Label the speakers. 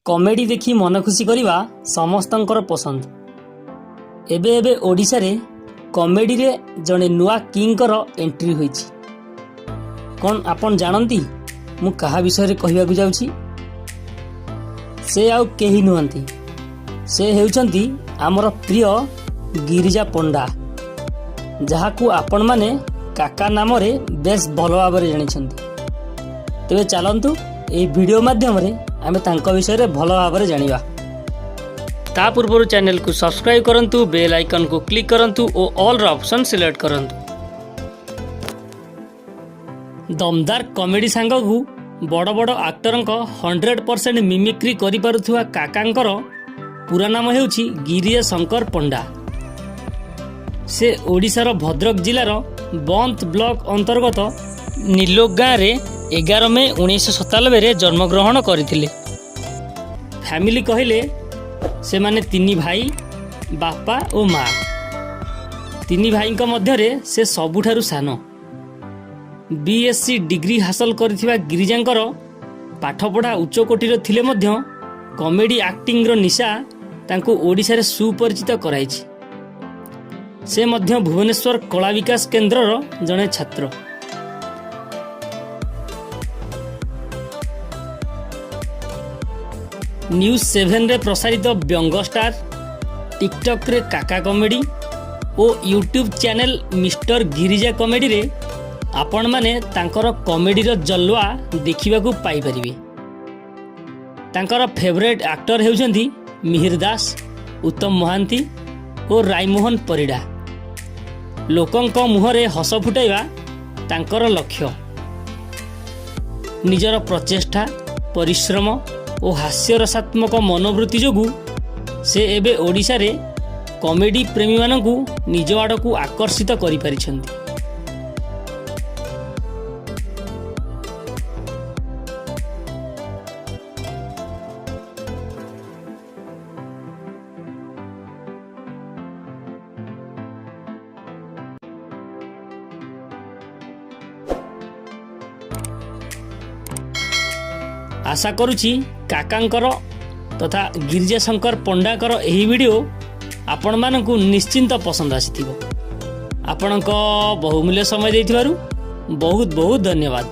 Speaker 1: Comedy ଦେଖି ମନ ଖୁସି କରିବା ସମସ୍ତଙ୍କର ପସନ୍ଦ। ଏବେ ଏବେ ଓଡ଼ିଶାରେ କମେଡ଼ିରେ ଜଣେ ନୂଆ କିଙ୍ଗଙ୍କର ଏଣ୍ଟ୍ରି ହୋଇଛି। କ'ଣ ଆପଣ ଜାଣନ୍ତି ମୁଁ କାହା ବିଷୟରେ କହିବାକୁ ଯାଉଛି? ସେ ଆଉ କେହି ନୁହନ୍ତି, ସେ ହେଉଛନ୍ତି ଆମର ପ୍ରିୟ ଗିରିଜା ପଣ୍ଡା, ଯାହାକୁ ଆପଣମାନେ କାକା ନାମରେ ବେଶ ଭଲ ଭାବରେ ଜାଣିଛନ୍ତି। ତେବେ ଚାଲନ୍ତୁ, ଏହି ଭିଡ଼ିଓ ମାଧ୍ୟମରେ ଆମେ ତାଙ୍କ ବିଷୟରେ ଭଲ ଭାବରେ ଜାଣିବା। ତା ପୂର୍ବରୁ ଚ୍ୟାନେଲକୁ ସବସ୍କ୍ରାଇବ୍ କରନ୍ତୁ, ବେଲ୍ ଆଇକନ୍କୁ କ୍ଲିକ୍ କରନ୍ତୁ ଓ ଅଲ୍ର ଅପସନ୍ ସିଲେକ୍ଟ କରନ୍ତୁ। ଦମଦାର କମେଡ଼ି ସାଙ୍ଗକୁ ବଡ଼ ବଡ଼ ଆକ୍ଟରଙ୍କ 100% ମିମିକ୍ରି କରିପାରୁଥିବା କାକାଙ୍କର ପୁରା ନାମ ହେଉଛି ଗିରିଜା ଶଙ୍କର ପଣ୍ଡା। ସେ ଓଡ଼ିଶାର ଭଦ୍ରକ ଜିଲ୍ଲାର ବନ୍ତ ବ୍ଲକ ଅନ୍ତର୍ଗତ ନିଲୋଗ ଗାଁରେ 11 ମେ 1997ରେ ଜନ୍ମଗ୍ରହଣ କରିଥିଲେ। ଫ୍ୟାମିଲି କହିଲେ ସେମାନେ ତିନି ଭାଇ, ବାପା ଓ ମା। ତିନି ଭାଇଙ୍କ ମଧ୍ୟରେ ସେ ସବୁଠାରୁ ସାନ। ବିଏସ୍ସି ଡିଗ୍ରୀ ହାସଲ କରିଥିବା ଗିରିଜାଙ୍କର ପାଠପଢ଼ା ଉଚ୍ଚକୋଟୀର ଥିଲେ ମଧ୍ୟ କମେଡ଼ି ଆକ୍ଟିଂର ନିଶା ତାଙ୍କୁ ଓଡ଼ିଶାରେ ସୁପରିଚିତ କରାଇଛି। ସେ ମଧ୍ୟ ଭୁବନେଶ୍ୱର କଳା ବିକାଶ କେନ୍ଦ୍ରର ଜଣେ ଛାତ୍ର। ନ୍ୟୁଜ୍ ସେଭେନରେ ପ୍ରସାରିତ ବ୍ୟଙ୍ଗ ଷ୍ଟାର, ଟିକଟକ୍ରେ କାକା କମେଡ଼ି ଓ ୟୁଟ୍ୟୁବ୍ ଚ୍ୟାନେଲ୍ ମିଷ୍ଟର ଗିରିଜା କମେଡ଼ିରେ ଆପଣମାନେ ତାଙ୍କର କମେଡ଼ିର ଜଲୱା ଦେଖିବାକୁ ପାଇପାରିବେ। ତାଙ୍କର ଫେଭରେଟ୍ ଆକ୍ଟର ହେଉଛନ୍ତି ମିହିର ଦାସ, ଉତ୍ତମ ମହାନ୍ତି ଓ ରାଇମୋହନ ପରିଡ଼ା। ଲୋକଙ୍କ ମୁହଁରେ ହସ ଫୁଟାଇବା ତାଙ୍କର ଲକ୍ଷ୍ୟ। ନିଜର ପ୍ରଚେଷ୍ଟା, ପରିଶ୍ରମ ଓ ହାସ୍ୟରସାତ୍ମକ ମନୋବୃତ୍ତି ଯୋଗୁଁ ସେ ଏବେ ଓଡ଼ିଶାରେ କମେଡ଼ି ପ୍ରେମୀମାନଙ୍କୁ ନିଜ ଆଡ଼କୁ ଆକର୍ଷିତ କରିପାରିଛନ୍ତି। ଆଶା କରୁଛି କାକାଙ୍କର ତଥା ଗିରିଜା ଶଙ୍କର ପଣ୍ଡାଙ୍କର ଏହି ଭିଡ଼ିଓ ଆପଣମାନଙ୍କୁ ନିଶ୍ଚିନ୍ତ ପସନ୍ଦ ଆସିଥିବ। ଆପଣଙ୍କ ବହୁମୂଲ୍ୟ ସମୟ ଦେଇଥିବାରୁ ବହୁତ ବହୁତ ଧନ୍ୟବାଦ।